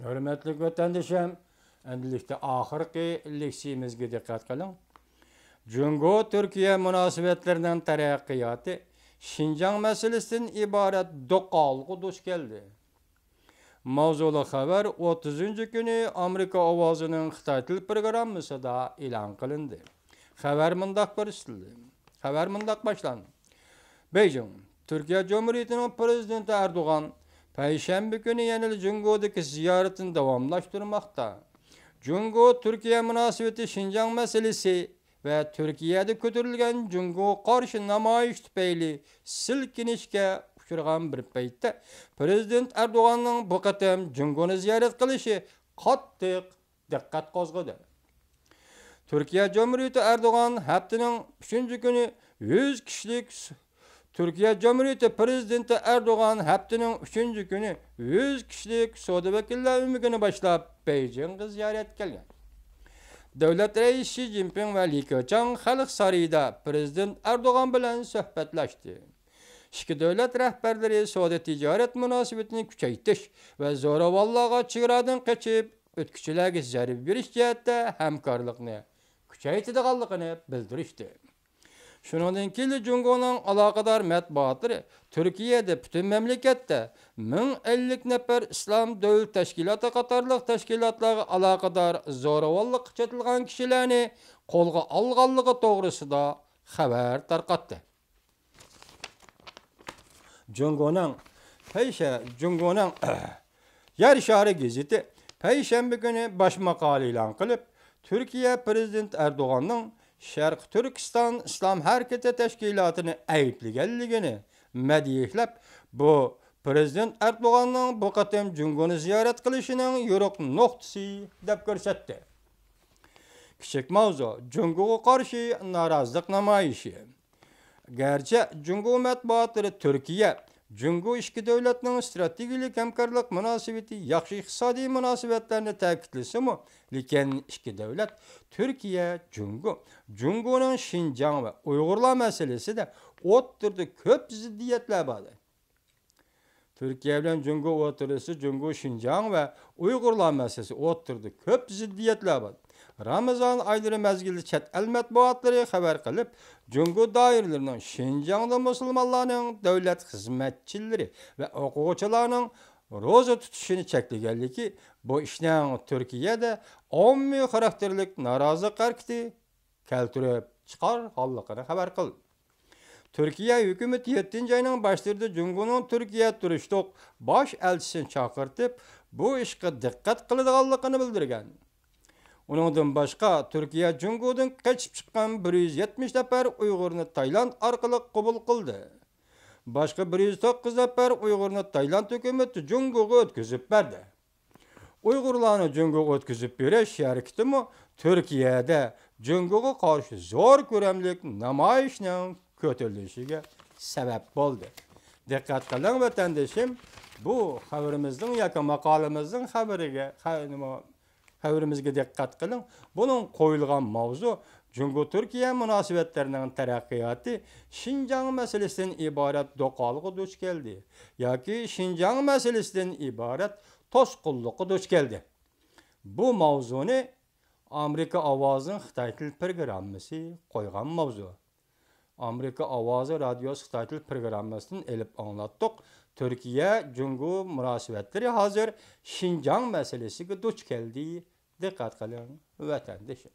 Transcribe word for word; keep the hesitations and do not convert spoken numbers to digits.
ھۆرمەتلىك ۋەتەندىشىم، ئەمدىلىكتە ئاخىرقى لېكسىيىمىزگە دىققەت قىلىڭ. جۇڭگو تۈركىيە مۇناسىۋەتلىرىنىڭ تەرەققىياتى شىنجاڭ مەسىلىسىدىن ئىبارەت دوقالغا دۇچ كەلدى. ماۋزۇلۇق خەۋەر ئوتتۇزىنچى كۈنى ئامېرىكا ئاۋازىنىڭ خىتاي تىل پروگراممىسىدا ئېلان قىلىندى. خەۋەر مۇنداق كۆرسىتىلدى. خەۋەر مۇنداق باشلاندى. بېيجىڭ، تۈركىيە جۇمھۇرىيىتىنىڭ پىرېزىدېنتى ئەردوغان پەيشەنبە كۈنى يەنىلا جۇڭگودىكى زىيارىتىنى داۋاملاشتۇرماقتا. جۇڭگو تۈركىيە مۇناسىۋىتى شىنجاڭ مەسىلىسى ۋە تۈركىيەدە كۆتۈرۈلگەن جۇڭگوغا قارشى نامايىش تۈپەيلى سىلكىنىشكە ئۇچرىغان بىر پەيتتە، پىرېزىدېنت ئەردوغاننىڭ بۇ قېتىم جۇڭگونى زىيارەت قىلىشى قاتتىق دىققەت قوزغىدى. تۈركىيە جۇمھۇرىيىتى ئەردوغان ھەپتىنىڭ ئۈچىنچى كۈنى يۈز كىشىلىك س-، تۈركىيە جۇمھۇرىيىتى پىرېزىدېنتى ئەردوغان ھەپتىنىڭ ئۈچىنچى كۈنى يۈز كىشىلىك سودا ۋەكىللەر ئۆمىكىنى باشلاپ، بېيجىڭغا زىيارەتكە كەلگەن. دۆلەت رەئىسى شى جىنپىڭ ۋە لى كېچاڭ خەلق سارىيىدا پىرېزىدېنت ئەردوغان بىلەن سۆھبەتلەشتى. ئىككى دۆلەت رەھبەرلىرى سودا تىجارەت مۇناسىۋىتىنى كۈچەيتىش ۋە زوراۋانلارغا چېگرادىن قېچىپ ئۆتكۈچىلەرگە زەربە بېرىش جەھەتتە ھەمكارلىقنى كۈچەيتىدىغانلىقىنى بىلدۈرۈشتى. شۇنىڭدىن كېيىن جۇڭگونىڭ ئالاقىدار مەتبۇئاتلىرى تۈركىيەدە پۈتۈن مەملىكەتتە مىڭ ئەللىك نەپەر ئىسلام دۆلىتى تەشكىلاتى قاتارلىق تەشكىلاتلارغا ئالاقىدار زوراۋانلىققا چېتىلغان كىشىلەرنى قولغا ئالغانلىقى توغرىسىدا خەۋەر تارقاتتى. جۇڭگونىڭ پەيشە-، جۇڭگونىڭ يەر شارى گېزىتى پەيشەنبە كۈنى باش ماقالە ئېلان قىلىپ، تۈركىيە پىرېزىدېنتى ئەردوغاننىڭ شەرقىي تۈركىستان ئىسلام ھەرىكىتى تەشكىلاتىنى ئەيىبلىگەنلىكىنى مەدھىيەلەپ، بۇ پىرېزىدېنت ئەردوغاننىڭ بۇ قېتىم جۇڭگونى زىيارەت قىلىشىنىڭ يورۇق نۇقتىسى دەپ كۆرسەتتى. كىچىك ماۋزۇ، جۇڭگوغا قارشى نارازىلىق نامايىشى. گەرچە جۇڭگو مەتبۇئاتلىرى تۈركىيە، جۇڭگو ئىككى دۆلەتنىڭ ئىستراتېگىيەلىك ھەمكارلىق مۇناسىۋىتى، ياخشى ئىقتىسادىي مۇناسىۋەتلەرنى تەكىتلىسىمۇ، لېكىن ئىككى دۆلەت، تۈركىيە، جۇڭگو، جۇڭگونىڭ شىنجاڭ ۋە ئۇيغۇرلار مەسىلىسىدە ئوتتۇرىدا كۆپ زىددىيەتلەر بار. تۈركىيە بىلەن جۇڭگو ئوتتۇرىسىدا جۇڭگو شىنجاڭ ۋە ئۇيغۇرلار مەسىلىسى ئوتتۇرىدا كۆپ زىددىيەتلەر بار. رامىزان ئايلىرى مەزگىلىدە چەت ئەل مەتبۇئاتلىرى خەۋەر قىلىپ، جۇڭگو دائىرىلىرىنىڭ شىنجاڭدا مۇسۇلمانلارنىڭ دۆلەت خىزمەتچىلىرى ۋە ئوقۇغۇچىلارنىڭ روزا تۇتۇشىنى چەكلىگەنلىكى، بۇ ئىشنىڭ تۈركىيەدە ئاممىۋى خاراكتېرلىك نارازىلىق ھەرىكىتى كەلتۈرۈپ چىقارغانلىقىنى خەۋەر قىلدى. تۈركىيە ھۆكۈمىتى يەتتىنچى ئاينىڭ باشلىرىدا جۇڭگونىڭ تۈركىيەدە تۇرۇشلۇق باش ئەلچىسىنى چاقىرتىپ، بۇ ئىشقا دىققەت قىلىدىغانلىقىنى بىلدۈرگەن. ئۇنىڭدىن باشقا، تۈركىيە جۇڭگودىن قېچىپ چىققان بىر يۈز يەتمىش نەپەر ئۇيغۇرنى تايلاند ئارقىلىق قوبۇل قىلدى. باشقا بىر يۈز توققۇز نەپەر ئۇيغۇرنى تايلاند ھۆكۈمىتى جۇڭگوغا ئۆتكۈزۈپ بەردى. ئۇيغۇرلارنى جۇڭگوغا ئۆتكۈزۈپ بېرىش ھەرىكىتىمۇ تۈركىيەدە جۇڭگوغا قارشى زور كۆلەملىك نامايىشنىڭ كۆتۈرۈلۈشىگە سەۋەب بولدى. دىققەت قىلىڭ، ۋەتەندىشىم، بۇ خەۋىرىمىزنىڭ ياكى ماقالىمىزنىڭ خەۋىرىگە، خە-، نېمە، خەۋىرىمىزگە دىققەت قىلىڭ. بۇنىڭ قويۇلغان ماۋزۇ جۇڭگو تۈركىيە مۇناسىۋەتلىرىنىڭ تەرەققىياتى شىنجاڭ مەسىلىسىدىن ئىبارەت دوقالغا دۇچ كەلدى ياكى شىنجاڭ مەسىلىسىدىن ئىبارەت توسقۇنلۇققا دۇچ كەلدى. بۇ ماۋزۇنى ئامېرىكا ئاۋازىنىڭ خىتاي تىل پروگراممىسى قويغان ماۋزۇ. ئامېرىكا ئاۋازى رادىيوسى خىتاي تىل پروگراممىسىدىن ئېلىپ ئاڭلاتتۇق. تۈركىيە جۇڭگو مۇناسىۋەتلىرى ھازىر شىنجاڭ مەسىلىسىگە دۇچ كەلدى. دىققەت قىلىڭ، ۋەتەندىشىم.